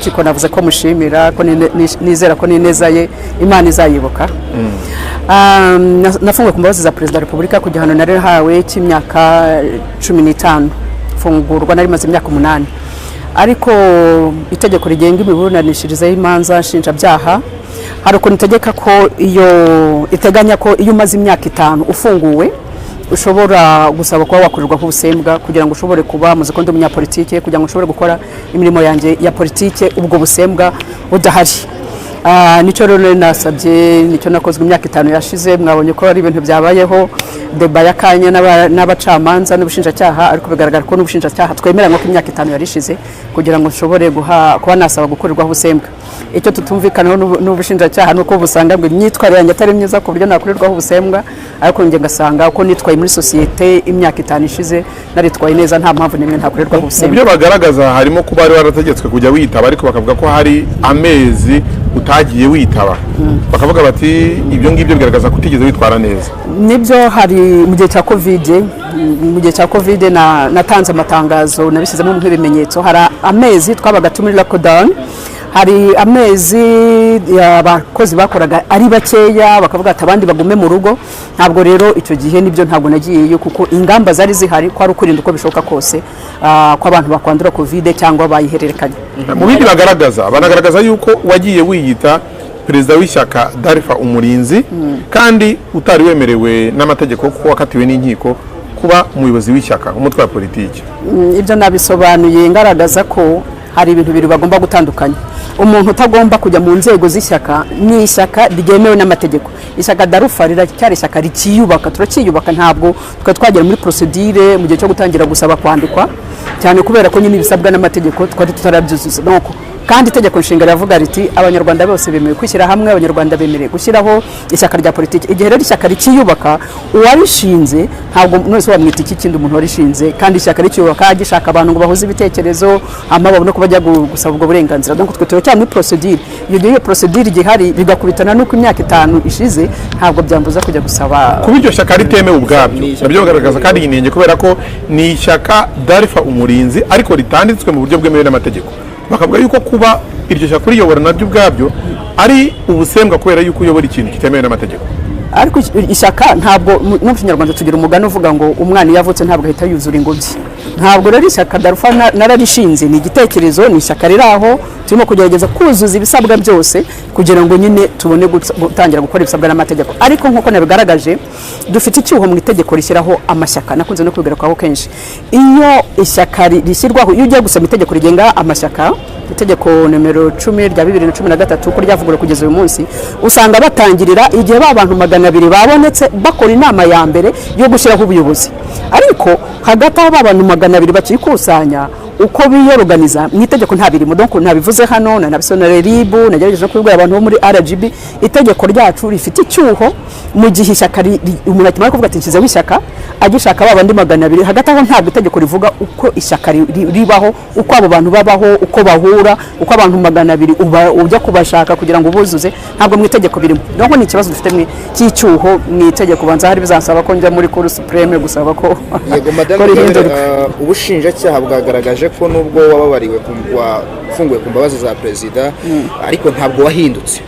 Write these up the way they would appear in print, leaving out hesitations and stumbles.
y'urukiko navuze ko mushimira, ko nizera ko n'ineza ye Imana izayibuka. Nafunguwe ku mbabazi za Perezida wa Repubulika ku gihano nari nahawe cy'imyaka 15. Mfungurwa nari maze imyaka 8, ariko itegeko rigenga imiburanishirize y'imanza nshinjabyaha hari ukuntu itegeka ko iyo iteganya ko iyo umaze imyaka 5 ufunguwe ushobora gusaba kuba wakorerwaho ubusembwa, kugira ngo ushobore kuba muzi ko ndi umunyapolitike, kugira ngo ushobore gukora imirimo yanjye ya politike ubwo busembwa budahari. Nicyo rero nari nasabye, nicyo nakozwe imyaka 5 yashize. Mwabonye ko ari ibintu byabayeho, débat y'akanya n'abacamanza n'ubushinjacyaha, ariko bigaragara ko n'ubushinjacyaha twemeranywa ko imyaka 5 yari ishize kugira ngo nshobore kuba nasaba gukorerwaho ubusembwa. Icyo tutumvikanaho n'ubushinjacyaha ni uko busanga ngo imyitwarire yanjye atari myiza ku buryo nakorerwaho ubusembwa, ariko njye ngasanga uko nitwaye muri sosiyete imyaka 5 ishize naritwaye neza, nta mpamvu n'imwe ntakorerwaho Mu ubusembwa. byo bagaragaza harimo kuba wari warategetswe kujya witaba, ariko bakavuga ko hari amezi utagiye witaba, bakavuga bati ibyo ngibyo bigaragaza ko utigeze witwara neza. Nibyo, hari mu gihe cya COVID. Mu gihe cya COVID natanze amatangazo, nabishyizemo nk'ibimenyetso. Hari amezi twabaga turi muri lockdown, hari amezi abakozi bakoraga ari bakeya, bakavuga ati abandi bagume mu rugo. Ntabwo rero icyo gihe nibyo ntabwo nagiyeyo, kuko ingamba zari zihari ko ari ukwirinda uko bishoboka kose ko abantu bakwandura COVID cyangwa bayihererekanya. Mu bindi bagaragaza, banagaragaza yuko wagiye wiyita perezida w'ishyaka DALFA Umurinzi kandi utari wemerewe n'amategeko, kuko wakatiwe n'inkiko kuba umuyobozi w'ishyaka, umutwe wa politiki. Ibyo nabisobanuye ngaragaza ko hari ibintu bibiri bagomba gutandukanya. Umuntu utagomba kujya mu nzego z'ishyaka ni ishyaka ryemewe n'amategeko. Ishyaka DALFA riracyari ishyaka rikiyubaka, turacyiyubaka, ntabwo twari twagera muri procédure mu gihe cyo gutangira gusaba kwandikwa, cyane kubera ko nyine ibisabwa n'amategeko twari tutarabyuzuza. Donc, kandi itegeko nshinga riravuga riti Abanyarwanda bose bemerewe kwishyira hamwe, Abanyarwanda bemerewe gushyiraho ishyaka rya politiki. Igihe rero ishyaka rikiyubaka, uwarishinze ntabwo mwese wamwita iki kindi umuntu warishinze kandi ishyaka rikiyubaka, gishaka abantu ngo bahuze ibitekerezo, hanyuma babone ko bajya gusaba ubwo burenganzira. Donc twe turacyari muri procédure. Iyo gihe iyo procédure igihari, bigakubitana n'uko imyaka 5 ishize, ntabwo byambuza kujya gusaba. Kuba iryo shyaka ritemewe ubwabyo nabyo bagaragaza kandi inenge, kubera ko ni ishyaka DALFA Umurinzi ariko ritanditswe mu buryo bwemewe n'amategeko. Bakavuga yuko kuba iryo shyaka uriyobora nabyo ubwabyo ari ubusembwa, kubera yuko uyobora ikintu kitemewe n'amategeko. Ariko ishyaka ntabwo no mu Kinyarwanda tugira umugani uvuga ngo umwana iyo avutse ntabwo ahita yuzura ingobyi. Ntabwo rero ishyaka DALFA nararishinze, ni igitekerezo, ni ishyaka riri aho, turimo kugerageza kuzuza ibisabwa byose kugira ngo nyine tubone gutangira gukora ibisabwa n'amategeko. Ariko nk'uko nabigaragaje, dufite icyuho mu itegeko rishyiraho amashyaka. Nakunze no kubigarukaho kenshi. Iyo ishyaka rishyirwaho, iyo ugiye gusoma itegeko rigenga amashyaka, itegeko nimero 10 rya 2013, uko ryavuguruwe kugeza uyu munsi, usanga batangirira igihe ba bantu 200 babonetse bakora inama ya mbere yo gushyiraho ubuyobozi. Ariko hagati aho ba bantu 200 bakikusanya uko biyoroganiza, mu itegeko nta birimo. Donc ntabivuze hano, nanabisobanuriye RIB, nagerageje no kubibwira abantu bo muri RGB. Itegeko ryacu rifite icyuho mu gihe ishyaka umuntu akimara kuvuga ati nshyizeho ishyaka, agishaka ba bandi 200. Hagati aho ntabwo itegeko rivuga uko ishyaka ribaho, uko abo bantu babaho, uko bahura, uko abantu 200 ujya kubashaka kugira ngo ubuzuze. Ntabwo mu itegeko birimo. Donc ni ikibazo dufite cy'icyuho mu itegeko. Banza hari bizansaba ko njya muri Cour suprême gusaba ko Yego, madame ko Ingabire, rihindurwa. Ubushinjacyaha bwagaragaje ko nubwo wababariwe, wafunguwe ku mbabazi za perezida, ariko ntabwo wahindutse.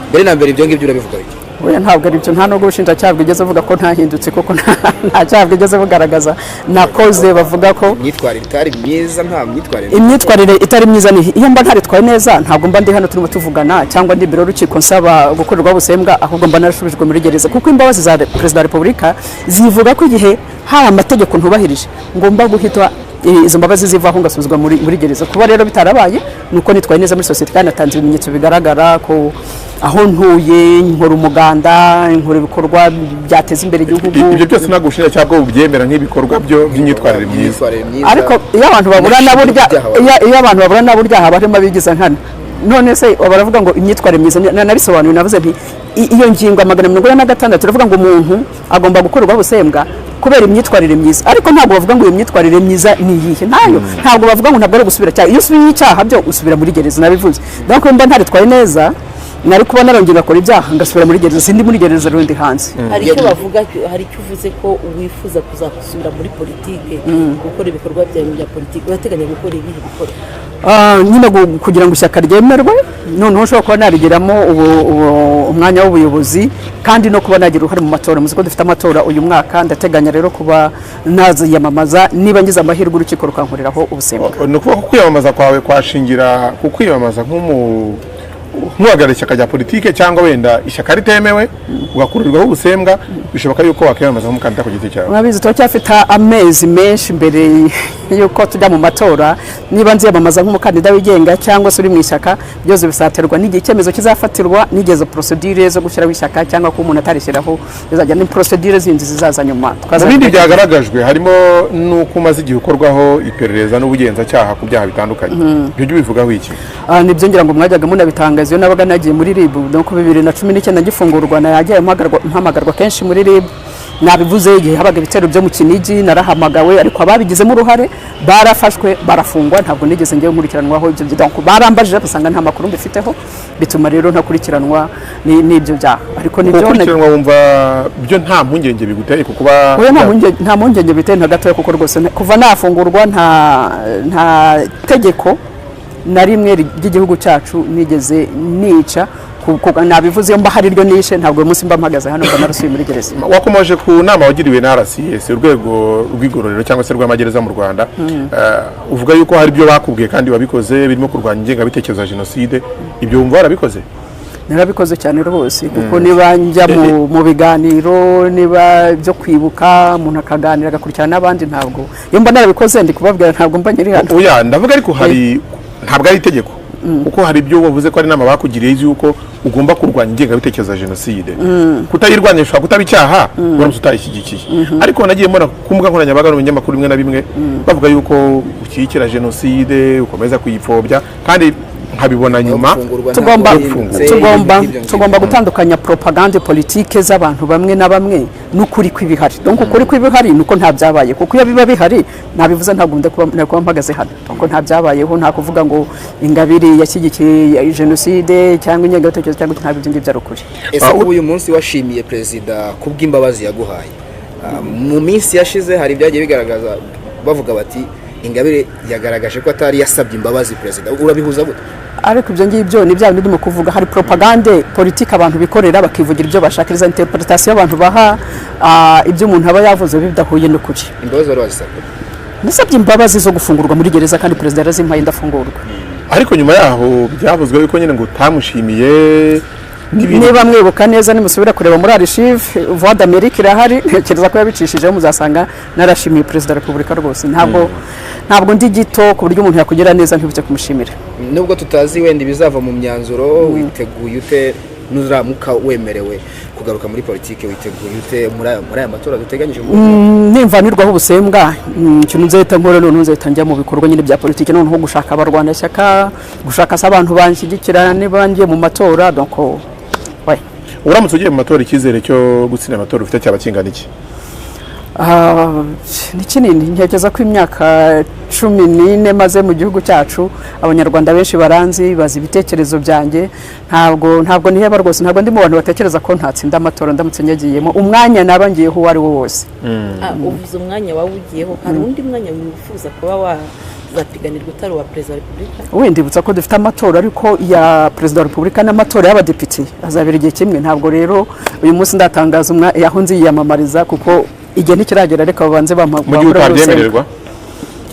Mbere na mbere ibyo ngibyo urabivuga bike? Oya, ntabwo ari byo. Nta nubwo ubushinjacyaha bwigeze buvuga ko ntahindutse, kuko nta cyaha bwigeze bugaragaza nakoze bavuga ko Imyitwarire itari myiza, nta myitwarire. Imyitwarire itari myiza ni iyo mba ntaritwaye neza, ntabwo mba ndi hano turimo tuvugana cyangwa ndi imbere y'urukiko nsaba gukorerwaho ubusembwa, ahubwo mba narashubijwe muri gereza, kuko imbabazi za Perezida wa Repubulika zivuga ko igihe hari amategeko ntubahirije ngomba guhita izo mbabazi zivaho ngasubizwa muri gereza. Kuba rero bitarabaye ni uko nitwaye neza muri sosiyete, kandi natanze ibimenyetso bigaragara ko aho ntuye nkora umuganda, nkora ibikorwa byateza imbere igihugu. Ibyo byose ntabwo ubushinjacyaha bwo bubyemera nk'ibikorwa byo by'imyitwarire myiza. Imyitwarire myiza. Ariko iyo abantu baburana burya Ibyaha. Iyo abantu baburana burya haba harimo abigiza nkana. None se baravuga ngo imyitwarire myiza, nabisobanuye, navuze nti iyo ngingo 446 iravuga ngo umuntu agomba gukorerwaho ubusembwa kubera imyitwarire myiza, ariko ntabwo bavuga ngo iyo myitwarire myiza ni iyihe. Ntayo. Ntabwo bavuga ngo ntabwo ari ugusubira cyaha. Iyo usubiye icyaha byo usubira muri gereza, nabivuze. Donc mba ntaritwaye neza. Nari kuba narongeye ngakora ibyaha, ngasubira muri gereza. Sindi muri gereza rero, ndi hanze. Hari icyo bavuga, hari icyo uvuze ko wifuza kuzasubira muri politike, gukora ibikorwa byawe bya politike. Urateganya gukora ibihe bikorwa? Nyine kugira ngo ishyaka ryemerwe, noneho ushobora kuba narigeramo umwanya w'ubuyobozi, kandi no kuba nagira uruhare mu matora. Muzi ko dufite amatora uyu mwaka. Ndateganya rero kuba naziyamamaza niba ngize amahirwe urukiko rukankuriraho ubusembwa. Ni ukuvuga ko kwiyamamaza kwawe kwashingira ku kwiyamamaza nk'uhagarariye ishyaka rya politike, cyangwa wenda ishyaka ritemewe ugakurirwaho ubusembwa, bishoboka yuko wakwiyamamaza nk'umukandida ku giti cyawe? Murabizi, turacyafite amezi menshi mbere y'uko tujya mu matora. Niba nziyamamaza nk'umukandida wigenga cyangwa se uri mu ishyaka, byose bizaterwa n'igihe icyemezo kizafatirwa, n'igihe izo procédure zo gushyiraho ishyaka cyangwa kuba umuntu atarishyiraho bizajya, ni procédure zindi zizaza nyuma. Mu bindi byagaragajwe harimo n'uko umaze igihe ukorwaho iperereza n'ubugenzacyaha ku byaha bitandukanye. Ibyo byo ubivugaho iki? Nibyo, ngira ngo mwajyaga munabitangaza iyo nabaga nagiye muri RIB. Donc 2019 ngifungurwa nagiye mpamagarwa kenshi muri RIB. Nabivuze, igihe habaga ibitero byo mu Kinigi narahamagawe, ariko ababigizemo uruhare barafashwe barafungwa. Ntabwo nigeze ngewe nkurikiranwaho ibyo. Donc barambajije basanga nta makuru mbifiteho, bituma rero ntakurikiranwa n'ibyo byaha. Ariko nibyo Gukurikiranwa wumva byo nta mpungenge biguteye ku kuba Oya, nta mpungenge biteye na gatoya, kuko rwose kuva nafungurwa nta tegeko na rimwe ry'igihugu cyacu nigeze nica. Nabivuze, iyo mba hari iryo nishe ntabwo uyu munsi mba mpagaze hano, mba narasubiye muri gereza. Wakomoje ku nama wagiriwe na RCS, urwego rw'igororero cyangwa se rw'amagereza mu Rwanda. Uvuga yuko hari ibyo bakubwiye kandi wabikoze, birimo kurwanya ingengabitekerezo ya jenoside. Ibyo wumva warabikoze? Narabikoze cyane rwose, kuko niba njya mu biganiro, niba byo kwibuka, umuntu akaganira agakurikirana n'abandi, ntabwo iyo mba narabikoze ndi kubabwira ntabwo mba nkiri hano. Oya, ndavuga ariko hari, ntabwo ari itegeko, kuko hari ibyo wavuze ko ari inama bakugiriye y'uko ugomba kurwanya ingengabitekerezo ya jenoside. Kutayirwanya bishobora kutaba icyaha uramutse utayishyigikiye. Ariko nagiye mbona ku mbuga nkoranyambaga no mu binyamakuru bimwe na bimwe bavuga yuko ushyigikira jenoside, ukomeza kuyipfobya, kandi nkabibona nyuma. Gufungurwa Tugomba ntabwo wahindutse, tugomba ibintu nk'ibyo ngibyo. Tugomba gutandukanya propagande politique z'abantu bamwe na bamwe n'ukuri kw'ibihari. Donc ukuri kw'ibihari nuko nta byabaye, kuko iyo biba bihari, nabivuze, ntabwo kuba mpagaze hano. Donc nta byabayeho, nta kuvuga ngo Ingabire yashyigikiye jenoside cyangwa ingengabitekerezo cyangwa, ntabwo ibyo ngibyo ari ukuri. Ese kuba uyu munsi washimiye perezida kubw'imbabazi yaguhaye, mu minsi yashize hari ibyagiye bigaragaza bavuga bati Ingabire yagaragaje ko atari yasabye imbabazi perezida, urabihuza gute? Ariko ibyo ngibyo ni bya bindi ndimo kuvuga. Hari propagande politique abantu bikorera bakivugira ibyo bashaka, iza interpretation abantu baha ibyo umuntu aba yavuze bidahuye n'ukuri. Imbabazi wari wazisabye? Nasabye imbabazi zo gufungurwa muri gereza, kandi perezida yarazimpaye ndafungurwa. Ariko nyuma yaho byavuzwe yuko nyine ngo utamushimiye n'ibindi. Niba mwibuka neza, nimusubira kureba muri archive, Voix d'Amérique irahari, ntekereza ko yabicishijeho, muzasanga narashimiye perezida wa repubulika rwose. Ntabwo ndi gito ku buryo umuntu yakugira neza ntibuke kumushimira. Nubwo tutazi wenda ibizava mu myanzuro, witeguye ute nuramuka wemerewe kugaruka muri politiki? Witeguye ute muri aya matora duteganyije mu Nimvanirwaho ubusembwa, ikintu nzahita nkora noneho, nzahita njya mu bikorwa nyine bya politiki, noneho gushaka abarwanashyaka, gushaka se abantu banshyigikira niba ngiye mu matora. Donc ouais. Uramutse ugiye mu matora, icyizere cyo gutsinda amatora ufite cyaba kingana iki? Ni kinini. Ntekereza ko imyaka 14 maze mu gihugu cyacu, abanyarwanda benshi baranzi, bazi ibitekerezo byanjye. Ntabwo niheba rwose, ntabwo ndi mu bantu batekereza ko ntatsinda amatora ndamutse nyagiyemo, umwanya naba ngiyeho uwo ari wo wose. Uvuze umwanya waba ugiyeho, hari undi mwanya wifuza kuba wazapiganirwa utari uwa perezida wa repubulika? Wenda ibutsa ko dufite amatora, ariko ya perezida wa repubulika n'amatora y'abadepite azabera igihe kimwe. Ntabwo rero uyu munsi ndatangaza aho nziyamamariza, kuko igihe ntikiragera. Reka babanze bampa Mu gihe bankure urusenda. utabyemererwa,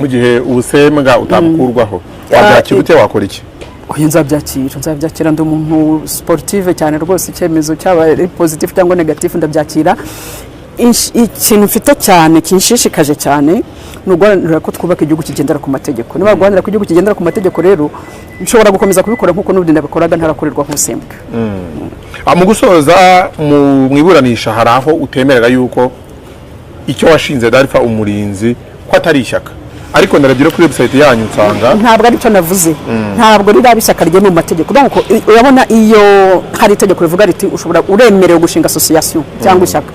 mu gihe ubusembwa utabukurwaho, wabyakira ute? Wakora iki? Oya, nzabyakira. Ndi umuntu sportive cyane rwose. Icyemezo cyaba ari positif cyangwa négatif ndabyakira. Ikintu mfite cyane kinshishikaje cyane ni uguharanira ko twubaka igihugu kigendera ku mategeko. Niba guharanira ko igihugu kigendera ku mategeko rero, nshobora gukomeza kubikora nk'uko n'ubundi nabikoraga ntarakorerwaho ubusembwa. Mu gusoza, mu iburanisha hari aho utemerera yuko icyo washinze Dalfa Umurinzi ko atari ishyaka, ariko ndarebye kuri website yanyu nsanga Ntabwo aricyo navuze. Ntabwo riraba ishyaka ryemewe mu mategeko. Donc urabona, iyo hari itegeko rivuga riti ushobora, uremerewe gushinga association cyangwa ishyaka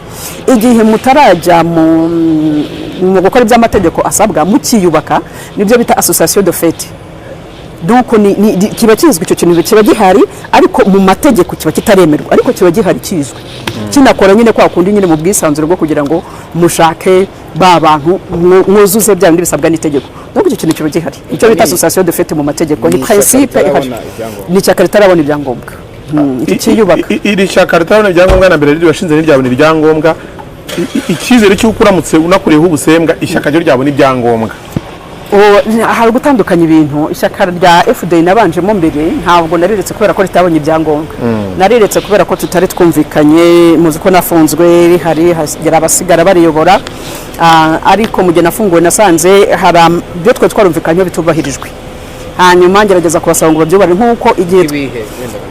igihe mutarajya mu gukora iby'amategeko asabwa, mukiyubaka, nibyo bita association de fait. Donc kiba kizwi, icyo kintu kiba gihari, ariko mu mategeko kiba kitaremerwa, ariko kiba gihari, kizwi, kinakora nyine kwa kundi nyine mu bwisanzure bwo kugira ngo mushake ba bantu mwuzuze bya bindi bisabwa n'itegeko. Donc icyo kintu kiba gihari, icyo bita association de fait mu mategeko ni Ni ishyaka principe ihari. ritarabona ibyangombwa. Ni ishyaka ritarabona ibyangombwa. Icyo cyiyubaka. Iri shyaka ritarabona ibyangombwa, na mbere ryashinze ntiryabona ibyangombwa. Icyizere cy'uko uramutse unakuriyeho ubusembwa, ishyaka ryo ryabona ibyangombwa? Hari gutandukanya ibintu. Ishyaka rya FDI nabanjemo mbere, ntabwo nariretse kubera ko ritabonye ibyangombwa. Nariretse kubera ko tutari twumvikanye. Muzi ko nafunzwe rihari, hagera abasigara bariyobora. Ariko mu gihe nafunguwe nasanze hari ibyo twari twarumvikanyeho bitubahirijwe, hanyuma ngerageza kubasaba ngo babyubahire nk'uko igihe Ibihe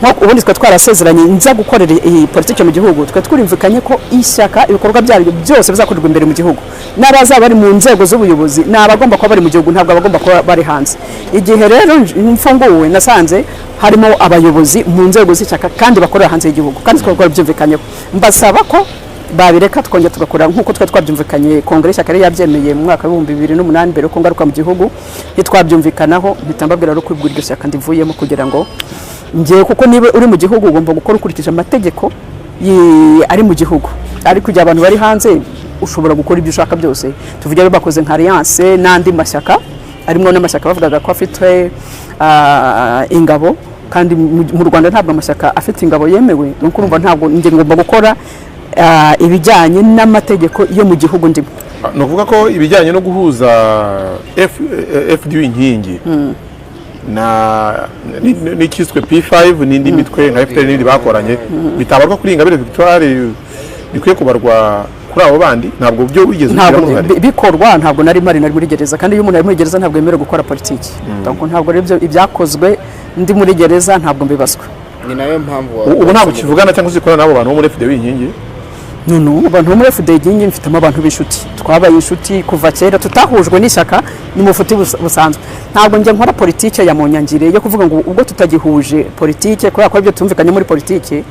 wenda? Nko ubundi twe twarasezeranye nza gukorera iyi politiki mu gihugu, twe twumvikanye ko ishyaka ibikorwa byaryo byose bizakorerwa imbere mu gihugu, n'abazaba bari mu nzego z'ubuyobozi ni abagomba kuba bari mu gihugu, ntabwo abagomba kuba bari hanze. Igihe rero mfunguwe nasanze harimo abayobozi mu nzego z'ishyaka kandi bakorera hanze y'igihugu, kandi twari byumvikanyeho. Mbasaba ko babireka, tukongera tugakora nk'uko twari twabyumvikanye. Kongere y'ishyaka yari yabyemeye mu mwaka wa 2008 mbere yuko ngaruka mu gihugu. Ntitwabyumvikanaho, mpita mbabwira rero ko iryo shyaka ndivuyemo kugira ngo ngiye, kuko niba uri mu gihugu ugomba gukora ukurikije amategeko ari mu gihugu, ariko igihe abantu bari hanze ushobora gukora ibyo ushaka byose. Tuvuge bakoze nka alliance n'andi mashyaka, harimo n'amashyaka bavugaga ko afite ingabo, kandi mu Rwanda ntabwo amashyaka afite ingabo yemewe. Nuko urumva ntabwo njye ngomba gukora ibijyanye n'amategeko yo mu gihugu ndimo. Ni ukuvuga ko ibijyanye no guhuza FDU Inkingi na n'icyiswe P5 n'indi mitwe nka FPR n'indi bakoranye bitabarwa kuri Ingabire Victoire, bikwiye kubarwa kuri abo bandi, ntabwo byo wigeze Ntabwo ubigiramo uruhare? Bikorwa ntabwo nari mpari, nari muri gereza, kandi iyo umuntu ari muri gereza ntabwo yemerewe gukora politiki. Donc ntabwo rero ibyakozwe ndi muri gereza ntabwo mbibazwa. Ni nayo mpamvu Ubu ntabwo ukivugana cyangwa se ukorana n'abo bantu bo muri FDU Inkingi? No, abantu bo muri FDU Inkingi mfitemo abantu b'inshuti, twabaye inshuti kuva kera, tutahujwe n'ishyaka, ni mu bucuti busanzwe. Ntabwo njya nkora politike ya munyangire yo kuvuga ngo ubwo tutagihuje politike, kubera ko ibyo tumvikanye muri politike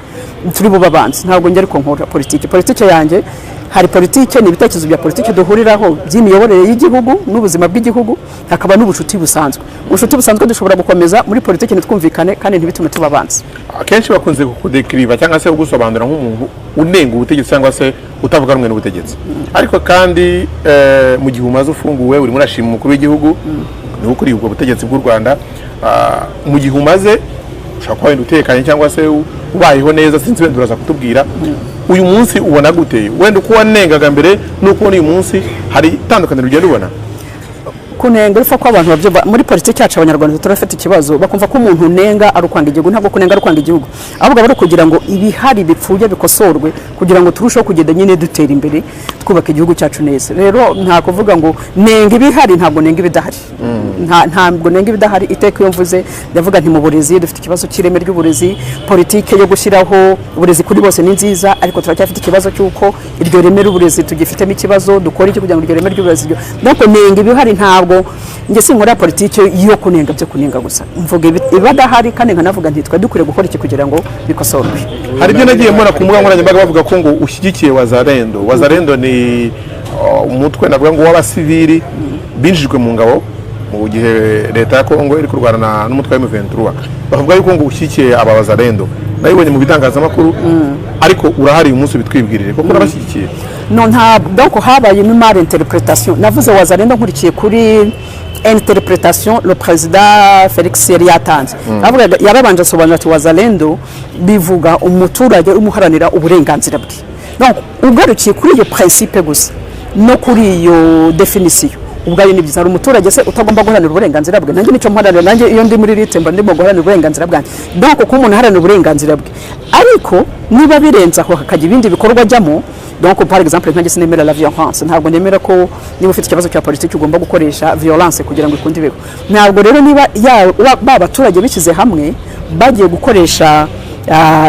turi bube abanzi. Ntabwo njya, ariko nkora politike. Politike yanjye, hari politike, ni ibitekerezo bya politike duhuriraho by'imiyoborere y'igihugu n'ubuzima bw'igihugu, hakaba n'ubucuti busanzwe. Ubucuti busanzwe dushobora gukomeza muri politike ntitwumvikane, kandi ntibitume tuba abanzi. Akenshi bakunze kukudekiriva cyangwa se kugusobanura nk'umuntu unenga ubutegetsi cyangwa se utavuga rumwe n'ubutegetsi, ariko kandi mu gihe umaze ufunguwe urimo urashima umukuru w'igihugu, niwe ukuriye ubwo butegetsi bw'u Rwanda. Mu gihe umaze ushobora kuba wenda utekanye cyangwa se ubayeho neza, sinzi, wenda uraza kutubwira. Uyu munsi ubona gute? Wenda uko wanengaga mbere n'uko ubona uyu munsi, hari itandukaniro ugenda ubona? Kunenga, urupfa ko abantu babyumva muri politiki yacu, Abanyarwanda turafite ikibazo, bakumva ko umuntu unenga ari ukwanga igihugu. Ntabwo kunenga ari ukwanga igihugu, ahubwo aba ari ukugira ngo ibihari bipfuye bikosorwe, kugira ngo turusheho kugenda nyine dutera imbere, twubaka igihugu cyacu neza. Rero nta kuvuga ngo nenga ibihari, ntabwo nenga ibidahari. Ntabwo nenga ibidahari. Iteka iyo mvuze ndavuga nti mu burezi dufite ikibazo cy'ireme ry'uburezi. Politike yo gushyiraho uburezi kuri bose ni nziza, ariko turacyafite ikibazo cy'uko iryo reme ry'uburezi tugifitemo ikibazo. Dukora iki kugira ngo iryo reme ry'uburezi Donc nenga ibihari. Ntabwo njye sinkora politike yo kunenga byo kunenga gusa. Mvuga ibadahari, kandi nkanavuga nti twari dukwiye gukora iki kugira ngo bikosorwe. Hari ibyo nagiye mbona ku mbuga nkoranyambaga, bavuga ko ngo ushyigikiye Wazalendo. Wazalendo ni umutwe navuga ngo w'abasivili binjijwe mu ngabo mu gihe leta ya Kongo iri kurwana n'umutwe wa M23. Bavuga yuko ngo ushyigikiye aba Wazalendo. Nabibonye mu bitangazamakuru, ariko urahari uyu munsi, bitwibwirire kuko urabashyigikiye. No, ntabwo. Donc habayemo mal interprétation. Navuze Wazalendo nkurikiye kuri interprétation le président Felix yari yatanze. Avuga, yarabanje asobanura ati Wazalendo bivuga umuturage umuharanira uburenganzira bwe. Donc ugarukiye kuri iyo principe gusa no kuri iyo définition ubwayo ni byiza. Hari umuturage se utagomba guharanira uburenganzira bwe? Nanjye nicyo mparanira. Nanjye iyo ndi muri lutte mba ndimo guharanira uburenganzira bwanjye. Donc kuba umuntu aharanira uburenganzira bwe, ariko niba birenze aho hakajya ibindi bikorwa ajyamo, donc par exemple nkanjye sinemera la violence. Ntabwo nemera ko niba ufite ikibazo cya politiki ugomba gukoresha violence kugira ngo ikunde ibeho. Ntabwo rero niba ba baturage bishyize hamwe bagiye gukoresha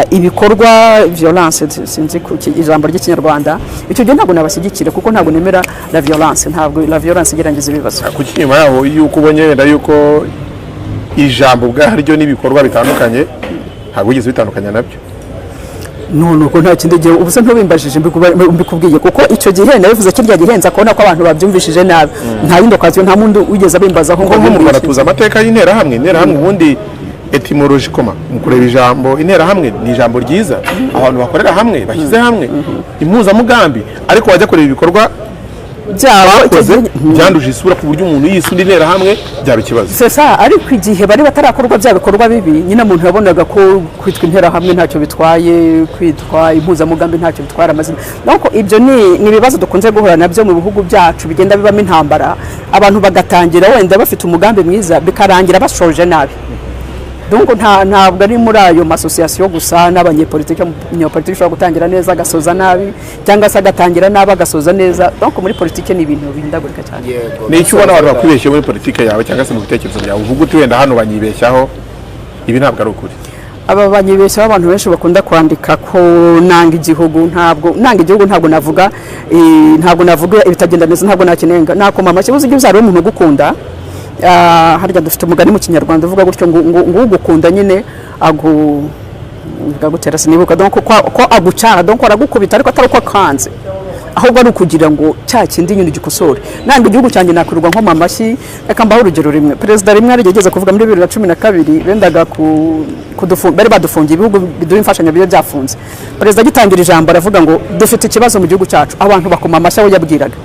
ibikorwa violence, sinzi ijambo ry'Ikinyarwanda, icyo gihe ntabwo nabashyigikira, kuko ntabwo nemera la violence. Ntabwo la violence igerangiza ibibazo. Kuki nyuma yaho yuko ubonye wenda yuko ijambo ubwaryo n'ibikorwa bitandukanye, ntabwo wigeze bitandukanya nabyo? None ubwo nta kindi gihe, ubu se ntubimbajije, mbikubwiye kuko icyo gihe nabivuze kirya gihe nza kubona ko abantu babyumvishije nabi. Nta yindi occasion, nta mundi wigeze abimbazaho. Kuko nko mu Rwanda bimbwire. tuzi amateka y'Interahamwe. Interahamwe ubundi étymologiquement, mu kureba ijambo Interahamwe, ni ijambo ryiza, abantu bakorera hamwe, bashyize hamwe impuzamugambi, ariko wajya kureba ibikorwa byabo icyo bakoze, gihe byanduje isura, ku buryo umuntu yise undi Interahamwe byaba ikibazo. C'est ça, ariko igihe bari batarakorwa bya bikorwa bibi nyine, umuntu yabonaga ko kwitwa Interahamwe ntacyo bitwaye, kwitwa impuzamugambi ntacyo bitwara, amazina. Donc ibyo ni ibibazo dukunze guhura nabyo mu bihugu byacu bigenda bibamo intambara, abantu bagatangira wenda bafite umugambi mwiza, bikarangira bashoje nabi. Donc ntabwo ari muri ayo ma associations gusa, n'abanyepolitike, umunyepolitike ushobora gutangira neza agasoza nabi, cyangwa se agatangira nabi agasoza neza. Donc muri politike ni ibintu bihindagurika cyane. Yego. Ni icyo ubona abantu bakwibeshye muri politike yawe cyangwa se mu bitekerezo byawe, uvuga uti wenda hano banyibeshyaho, ibi ntabwo ari ukuri? Aba banyibeshyaho, abantu benshi bakunda kwandika ko nanga igihugu. Ntabwo nanga igihugu, ntabwo navuga ntabwo navuga ibitagenda neza, ntabwo nakinenga, nakoma amashyi. Uzi, uzaba umuntu ugukunda. Harya dufite umugani mu Kinyarwanda uvuga gutyo ngo ugukunda nyine agu gutera, sinibuka, donc ko agucyaha, donc aragukubita ariko atari uko akanze, ahubwo ari ukugira ngo cya kindi nyine ugikosore. Nanga igihugu cyanjye, nakwirirwa nkoma amashyi? Reka mbaho urugero rimwe. Perezida rimwe yarigeze kuvuga muri 2012, bendaga bari badufungiye, ibihugu biduha imfashanyo bibe byafunze. Perezida agitangira ijambo aravuga ngo dufite ikibazo mu gihugu cyacu, abantu bakoma amashyi aho yabwiraga.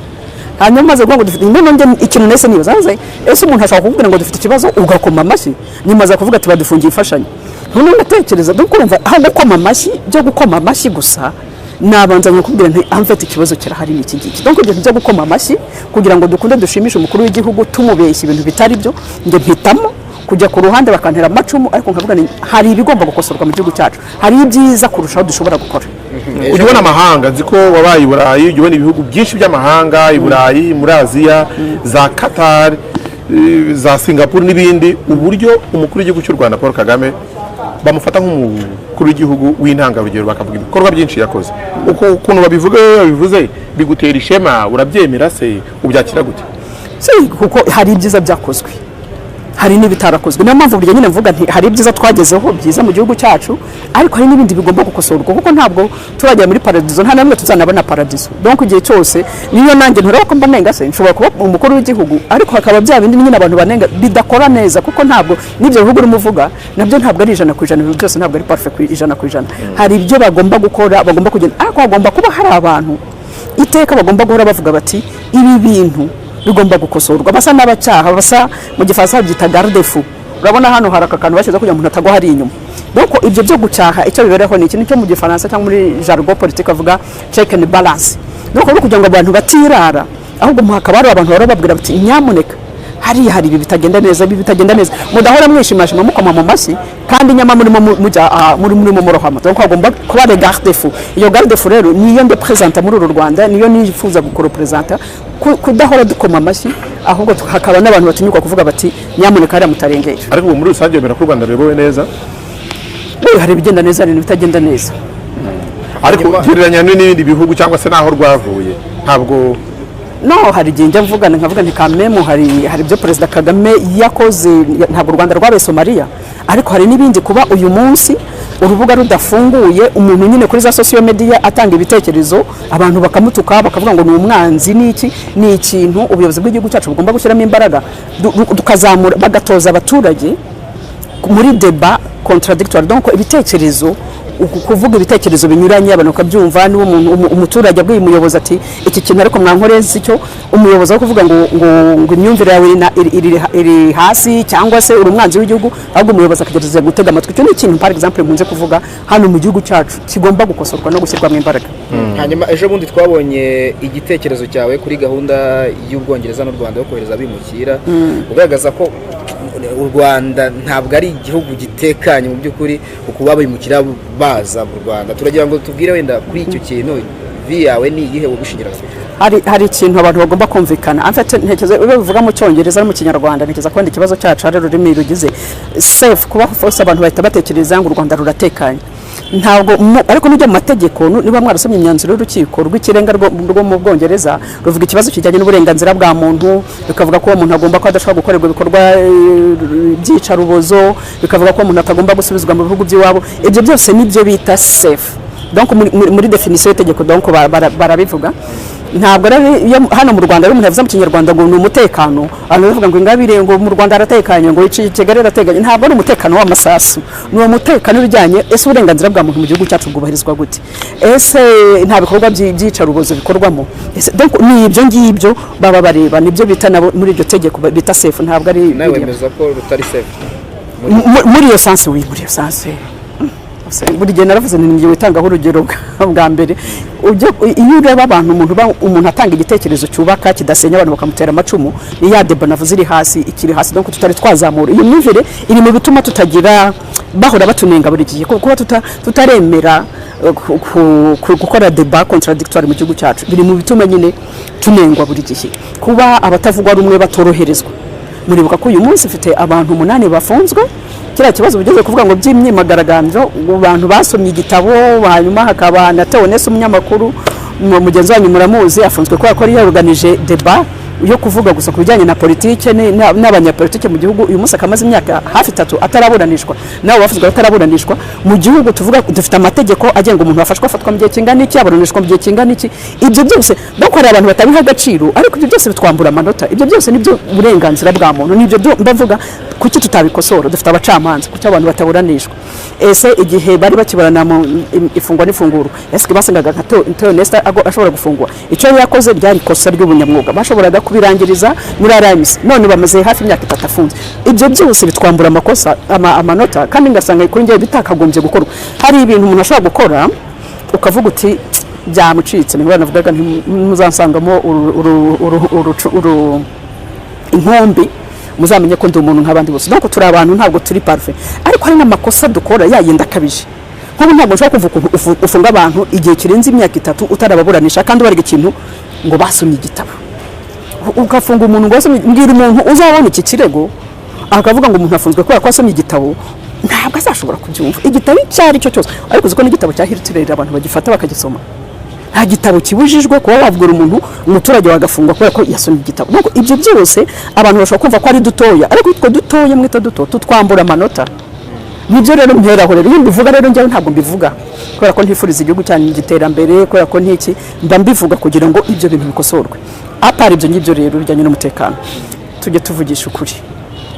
Hanyuma maze kuvuga ngo dufite, none njye ikintu nahise nibaza, navuze, ese umuntu ashobora kukubwira ngo dufite ikibazo ugakoma amashyi? Nyuma aza kuvuga ati badufungiye imfashanyo. None ndatekereza, donc urumva aho gukoma amashyi, byo gukoma amashyi gusa, nabanza nkakubwira nti amfite ikibazo kirahari, ni iki ngiki. Donc ibyo byo gukoma amashyi kugira ngo dukunde dushimishe umukuru w'igihugu tumubeshya ibintu bitari byo, njye mpitamo kujya ku ruhande bakantera amacumu, ariko nkavuga nti hari ibigomba gukosorwa mu gihugu cyacu, hari ibyiza kurushaho dushobora gukora. Ujya ubona amahanga, nzi ko wabaye i Burayi, ujya ubona ibihugu byinshi by'amahanga, i Burayi, muri Aziya, za Qatar, za Singapore n'ibindi, uburyo umukuru w'igihugu cy'u Rwanda Paul Kagame bamufata nk'umukuru w'igihugu w'intangarugero, bakavuga ibikorwa byinshi yakoze, uko ukuntu babivuga, iyo babivuze bigutera ishema? Urabyemera se? Ubyakira gute? Si, kuko hari ibyiza byakozwe, hari n'ibitarakozwe. Niyo mpamvu burya nyine mvuga nti hari ibyiza twagezeho byiza mu gihugu cyacu, ariko hari n'ibindi bigomba gukosorwa, kuko ntabwo turagera muri paradizo, nta namwe tuzanabona paradizo. Donc igihe cyose niyo nanjye ntureba ko mba nenga se, nshobora kuba umukuru w'igihugu ariko hakaba bya bindi nyine abantu banenga bidakora neza, kuko ntabwo n'ibyo bihugu urimo uvuga nabyo ntabwo ari 100%, ibintu byose ntabwo ari parfait ku 100%. Hari ibyo bagomba gukora, bagomba kugenda, ariko hagomba kuba hari abantu iteka bagomba guhora bavuga bati ibi bintu bigomba gukosorwa, basa n'abacyaha, basa, mu Gifaransa babyita garde-fou. Urabona hano hari aka kantu bashyizeho kugira ngo umuntu atagwa hari inyuma. Donc ibyo byo gucyaha icyo bibereho ni ikintu cyo mu Gifaransa cyangwa muri jargon politique bavuga check and balance. Donc rero kugira ngo abantu batirara, ahubwo hakaba hari abantu bahora babwira bati nyamuneka hariya hari ibi bitagenda neza, ibi bitagenda neza, mudahora mwishimashima mukoma mu mashyi kandi nyama murimo mujya murimo murohama. Donc hagomba kuba les garde-fou. Iyo garde-fou rero niyo ndepresenta muri uru Rwanda, niyo nifuza gukorepresenta, kudahora dukoma amashyi, ahubwo hakaba n'abantu batinyuka kuvuga bati nyamuneka hariya mutarengera. Ariko ubu muri rusange wemera ko u Rwanda ruyobowe neza? We, hari ibigenda neza, hari n'ibitagenda neza. Ariko gereranya n'ibindi bihugu cyangwa se n'aho rwavuye, ntabwo No, hari igihe njya mvugana nkavuga nti kamemu hari ibyo Perezida Kagame yakoze, ntabwo u Rwanda rwabaye Somaliya, ariko hari n'ibindi. Kuba uyu munsi urubuga rudafunguye, umuntu nyine kuri za social media atanga ibitekerezo, abantu bakamutuka, bakavuga ngo ni umwanzi n'iki, ni ikintu ubuyobozi bw'igihugu cyacu bugomba gushyiramo imbaraga, tukazamura, bagatoza abaturage muri débat contradictoire, donc ibitekerezo, kuvuga ibitekerezo binyuranye, abantu bakabyumva. Niba umuntu umuturage abwiye umuyobozi ati iki kintu ariko mwankoreye si cyo, umuyobozi aho kuvuga ngo imyumvire yawe iri hasi cyangwa se uri umwanzi w'igihugu, ahubwo umuyobozi akagerageza gutega amatwi. Icyo ni ikintu, par exemple, nkunze kuvuga hano mu gihugu cyacu kigomba gukosorwa no gushyirwamo imbaraga. Hanyuma ejo bundi twabonye igitekerezo cyawe kuri gahunda y'Ubwongereza n'u Rwanda yo kohereza abimukira, ugaragaza ko u Rwanda ntabwo ari igihugu gitekanye mu by'ukuri kuba abimukira baza mu Rwanda. Turagira ngo tubwire wenda kuri icyo kintu, avis yawe ni iyihe, ubishingira ku? Hari ikintu abantu bagomba kumvikana. En fait, ntekereza iyo bivuga mu Cyongereza no mu Kinyarwanda, ntekereza ko wenda ikibazo cyacu ari ururimi rugize safe kuba force, abantu bahita batekereza ngo u Rwanda ruratekanye. Ntabwo ariko nujya mu mategeko, niba mwarasomye imyanzuro y'Urukiko rw'Ikirenga rwo mu Bwongereza, ruvuga ikibazo kijyanye n'uburenganzira bwa muntu, bikavuga ko uwo muntu agomba kuba adashobora gukorerwa ibikorwa by'iyicarubozo, bikavuga ko uwo muntu atagomba gusubizwa mu bihugu by'iwabo. Ibyo byose nibyo bita safe. Donc muri définition y'itegeko, donc barabivuga. Ntabwo rero iyo hano mu Rwanda, iyo umuntu yavuze mu Kinyarwanda ngo ni umutekano, abantu bavuga ngo Ingabire ngo mu Rwanda haratekanye, ngo Kigali haratekanye. Ntabwo ari umutekano w'amasasu, ni uwo mutekano ujyanye: ese uburenganzira bwa muntu mu gihugu cyacu bwubahirizwa gute? Ese nta bikorwa by'iyicarubozo bikorwamo? Ese donc ni ibyo ngibyo baba bareba, nibyo bita nabo muri iryo tegeko bita safe, ntabwo ari Nawe biriya. wemeza ko rutari safe? Muri iyo sens, oui, muri iyo sens. Buri gihe naravuze ni njye witangaho urugero bwa mbere. Iyo ureba abantu, umuntu atanga igitekerezo cyubaka kidasenya, abantu bakamutera amacumu. Ni ya débat navuze iri hasi, ikiri hasi. Donc tutari twazamura iyo myumvire iri mu bituma tutagira, bahora batunenga buri gihe kuba tutaremera gukora débat contradictoire mu gihugu cyacu. Biri mu bituma nyine tunengwa buri gihe, kuba abatavugwa rumwe batoroherezwa. Muribuka ko uyu munsi mfite abantu umunani bafunzwe, kiriya kibazo bugeze kuvuga ngo by'imyigaragambyo, ngo bantu basomye igitabo. Hanyuma hakaba na Theoneste, umunyamakuru mugenzi wanyu muramuzi, afunzwe kubera ko yari yaruganije débat yo kuvuga gusa ku bijyanye na politike n'abanyapolitike mu gihugu. Uyu munsi akamaze imyaka hafi 3 ataraburanishwa, nabo bafunzwe bataraburanishwa. Mu gihugu tuvuga dufite amategeko agenga umuntu wafashwe, afatwa mu gihe kingana iki, aburanishwa mu gihe kingana iki. Ibyo byose, donc hari abantu batabiha agaciro, ariko ibyo byose bitwambura amanota. Ibyo byose nibyo burenganzira bwa muntu, nibyo mbavuga. Kuki tutabikosora? Dufite abacamanza, kuki abantu bataburanishwa? Ese igihe bari bakiburana mu ifungwa n'ifunguro, ese basangaga nka Theoneste ashobora gufungwa? Icyo yari yakoze ryari ikosa ry'ubunyamwuga, bashoboraga kubirangiriza muri RMC, none bamaze hafi imyaka 3 afunze. Ibyo byose bitwambura amakosa amanota, kandi ngasanga kuri njyewe bitakagombye gukorwa. Hari ibintu umuntu ashobora gukora ukavuga uti byamucitse. Nibwo navugaga ntimuzansangamo inkumbi, muzamenye ko ndi umuntu nk'abandi bose. Donc turi abantu, ntabwo turi parfait, ariko hari n'amakosa dukora yayenda akabije. Nk'ubu ntabwo nshobora kumva ukuntu ufunga abantu igihe kirenze imyaka 3 utarababuranisha, kandi ubarega ikintu ngo basomye igitabo, ugafunga umuntu ngo wasomye. Mbwira umuntu uzabona iki kirego akavuga ngo umuntu afunzwe kubera ko asomye igitabo. Ntabwo azashobora kubyumva, igitabo icyo ari cyo cyose. Ariko uzi ko n'igitabo cya Hitler abantu bagifata bakagisoma? Nta gitabo kibujijwe kuba wabwira umuntu, umuturage wagafungwa kubera ko yasomye igitabo. Nuko ibyo byose abantu bashobora kumva ko ari dutoya, ariko utwo dutoya mwita duto tutwambura amanota. Nibyo rero mperaho. Rero iyo mbivuga rero, njyewe ntabwo mbivuga kubera ko ntifuriza igihugu cyanjye iterambere, kubera ko ntiki, mba mbivuga kugira ngo ibyo bintu bikosorwe. À part ibyo ngibyo rero bijyanye n'umutekano, tujye tuvugisha ukuri.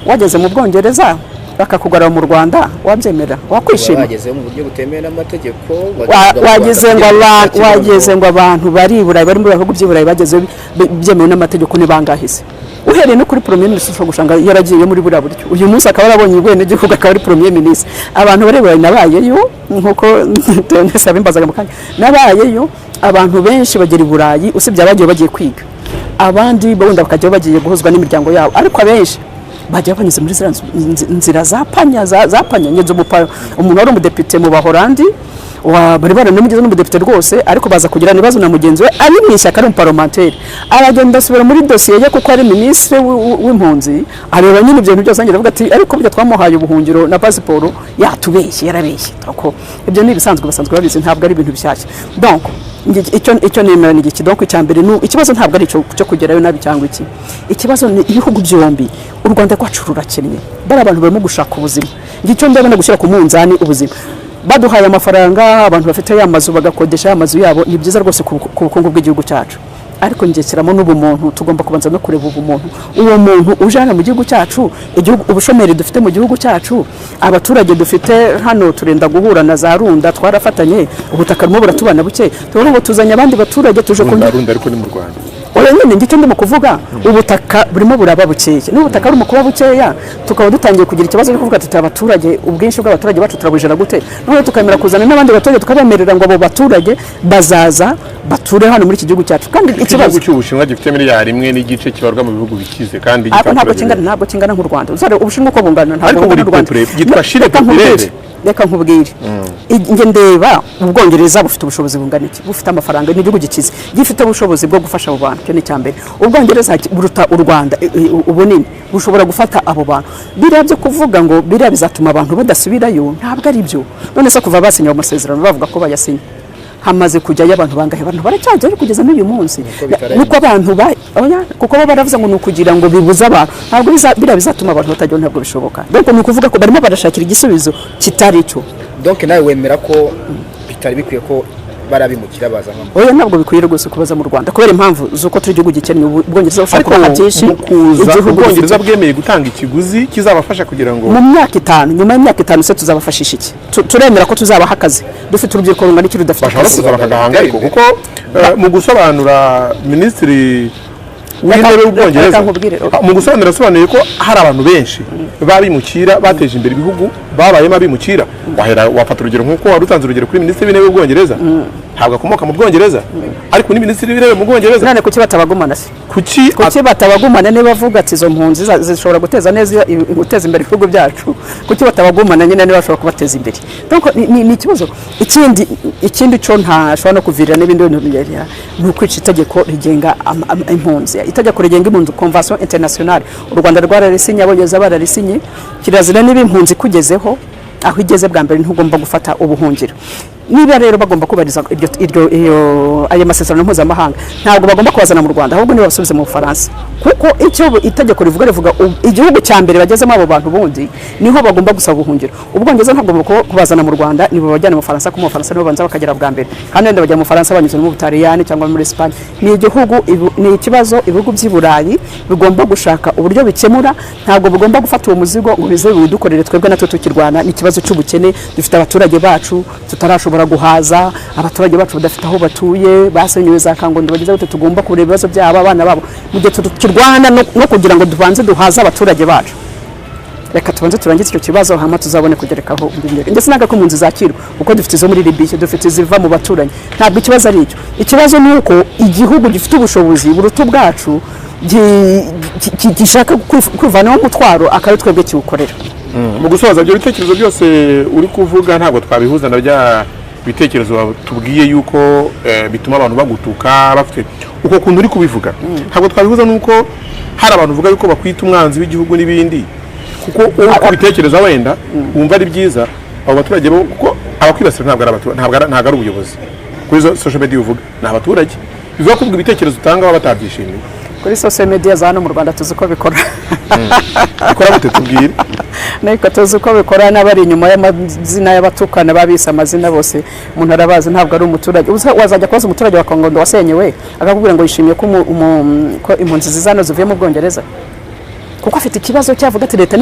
Wageze mu Bwongereza bakakugarura mu Rwanda, wabyemera? Wakwishima? Bagezeho mu buryo butemewe n'amategeko. Wageze ngo abantu bari i Burayi, bari mu bihugu by'i Burayi, bagezeyo byemewe n'amategeko ni bangahe se? Uhereye no kuri premier ministre, ushobora gusanga yaragiye muri buriya buryo, uyu munsi akaba yarabonye ubwenegihugu, akaba ari premier ministre. Abantu bari i Burayi, nabayeyo, nk'uko Theoneste yabimbazaga mu kanya, nabayeyo. Abantu benshi bagera i Burayi, usibye abagiye bagiye kwiga, abandi wenda bakajya bagiye guhuzwa n'imiryango yabo, ariko abenshi bajya banyuze muri ziriya nzira za panya za panya. Ngenzi umuntu wari umudepite mu Bahorandi, bari baranamugize n'umudepite rwose, ariko baza kugirana ibibazo na mugenzi we ari mu ishyaka, ari umuparomanteri. Aragenda asubira muri dosiye ye, kuko ari minisitiri w'impunzi, areba nyine ibyo bintu byose, arangira avuga ati ariko burya twamuhaye ubuhungiro na pasiporo, yatubeshye, yarabeshye. Donc ibyo ni ibisanzwe, basanzwe babizi, ntabwo ari ibintu bishyashya. Donc icyo nemera ni iki? Donc icya mbere ni ikibazo ntabwo ari icyo cyo kugerayo nabi cyangwa iki, ikibazo ni ibihugu byombi. U Rwanda rwacu rurakennye, bari abantu barimo gushaka ubuzima. Njye icyo ndabona, gushyira ku munzani ubuzima, baduhaye amafaranga, abantu bafite ya mazu bagakodesha ya mazu yabo, ni byiza rwose ku bukungu bw'igihugu cyacu. Ariko ngekeramo n'ubumuntu, tugomba kubanza no kureba ubumuntu. Uwo muntu uje hano mu gihugu cyacu, igihugu, ubushomeri dufite mu gihugu cyacu, abaturage dufite hano, turenda guhura na za Runda, twarafatanye, ubutaka burimo buratubana buke, tubona ngo tuzanye abandi baturage tuje Runda, Runda ariko ni mu Rwanda. Oya nyine, ngicyo ndimo kuvuga, ubutaka burimo buraba bukeya. Niba ubutaka burimo kuba bukeya, tukaba dutangiye kugira ikibazo cyo kuvuga tuti abaturage, ubwinshi bw'abaturage bacu turabujera gute? Noneho tukemera kuzana n'abandi baturage, tukabemerera ngo abo baturage bazaza bature hano muri iki gihugu cyacu, kandi ikibazo Igihugu cy'Ubushinwa gifite miliyari 1.5 kibarwa mu bihugu bikize, kandi Ariko ntabwo gifite kingana, ntabwo kingana nk'u Rwanda. Uzare Ubushinwa uko bungana, ntabwo Ariko bungana buri n'u Rwanda. peuplé, byitwa Chine Reka nkubwire. populaire. Reka nkubwire. Njye ndeba Ubwongereza bufite ubushobozi bungana iki? Bufite amafaranga, ni igihugu gikize, gifite ubushobozi bwo gufasha abo bantu. Icyo ni icya mbere. Ubwongereza buruta u Rwanda ubunini, bushobora gufata abo bantu. Biriya byo kuvuga ngo biriya bizatuma abantu badasubirayo, ntabwo ari byo. None se kuva basinya ayo masezerano, bavuga ko bayasinye, hamaze kujyayo abantu bangahe? Abantu baracyajyayo kugeza n'uyu munsi. Bitarenze. Nuko abantu ba oya, kuko bo baravuze ngo ni ukugira ngo bibuze abantu. Ntabwo biriya bizatuma abantu batajyayo, ntabwo bishoboka. Donc ni ukuvuga ko barimo barashakira igisubizo kitari cyo. Donc nawe wemera ko Bitari bikwiye ko barabimukira baza nko Oya, ntabwo bikwiye rwose kubaza mu Rwanda, kubera impamvu z'uko turi igihugu gikennye. Ubu Ubwongereza bushobora Ariko kubaha byinshi. mu kuza, Igihugu Ubwongereza gifite- bwemeye gutanga ikiguzi kizabafasha kugira ngo Mu myaka 5, nyuma y'imyaka 5 se tuzabafashisha iki? Turemera ko tuzabaha akazi? Dufite urubyiruko rungana iki rudafite Bashobora akazi? kuza bakagahanga, ariko kuko mu gusobanura, minisitiri w'intebe w'Ubwongereza Reka nkubwire. Mu gusobanura yasobanuye ko hari abantu benshi b'abimukira bateje imbere ibihugu babayemo abimukira. Wahera wafata urugero nk'uko wari utanze urugero kuri minisitiri w'intebe w'Ubwongereza, ntabwo akomoka mu Bwongereza, ariko ni minisitiri w'intebe mu Bwongereza. None kuki batabagumana se? Kuki? Kuki batabagumana? Niba bavuga ati izo mpunzi zishobora guteza neza, guteza imbere ibihugu byacu, kuki batabagumana nyine niba bashobora kubateza imbere? Donc ni ikibazo. Ikindi cyo ntashobora no kuvirira n'ibindi bintu ni ukwica itegeko rigenga impunzi. Itegeko rigenga impunzi, convention internationale, u Rwanda rwararisinye, Abongereza bararisinye. Kirazira, niba impunzi ikugezeho aho igeze bwa mbere, ntugomba gufata ubuhungiro. Niba rero bagomba kubahiriza iryo, iryo, iyo, ayo masezerano mpuzamahanga, ntabwo bagomba kubazana mu Rwanda, ahubwo niba basubize mu Bufaransa, kuko icyo itegeko rivuga igihugu cya mbere bagezemo abo bantu bundi niho bagomba gusaba ubuhungiro. Ubwongereza ntabwo bagomba kubazana mu Rwanda, nibo babajyana mu Bufaransa, kuko mu Bufaransa nibo banza bakagera bwa mbere, kandi wenda bajya mu Bufaransa banyuze no mu Butaliyani cyangwa muri Espagne. Ni igihugu ni ikibazo ibihugu by'i Burayi bigomba gushaka uburyo bikemura. Ntabwo bigomba gufata uwo muzigo ngo bize biwudukorere twebwe natwe tukirwana n'ikibazo cy'ubukene dufite, abaturage bacu tutarashobora guhaza, abaturage bacu badafite aho batuye, basenyewe za Kangondo, bagize gute. Tugomba kureba ibibazo byabo, abana babo, mu gihe tukirwana no kugira ngo tubanze duhaze abaturage bacu. Reka tubanze turangize icyo kibazo, hama tuzabone kugerekaho indi myaka. Ndetse ntabwo ko impunzi zakirwa, kuko dufite izo muri Libiya, dufite iziva mu baturanyi. Ntabwo ikibazo ari icyo. Ikibazo ni uko igihugu gifite ubushobozi buruta ubwacu gishaka kwivanaho umutwaro, akaba ari twebwe kiwukorera. Mu gusoza, ibyo bitekerezo byose uri kuvuga ntabwo twabihuza na bya bitekerezo tubwiye yuko bituma abantu bagutuka bafite uko kuntu uri kubivuga. Ntabwo twabihuza nuko hari abantu uvuga yuko bakwita umwanzi w'igihugu n'ibindi, kuko wowe uko ubitekereza wenda wumva ari byiza, abo baturage bo, kuko abakwibasira ntabwo ari abaturage, ntabwo ari ubuyobozi kuri izo social media uvuga, ni abaturage. Bivuga ko ubwo ibitekerezo utanga baba batabyishimiye. Kuri social media za hano mu Rwanda tuzi uko bikora. Bikora gute? Tubwire. Ariko tuzi uko bikora, n'abari inyuma y'amazina y'abatukana babise amazina bose umuntu arabazi, ntabwo ari umuturage. Ubusa wazajya kubaza umuturage wa Kangondo wasenyewe, akakubwira ngo yishimiye ko impunzi ziza hano zivuye mu Bwongereza, kuko afite ikibazo cyavuga ati leta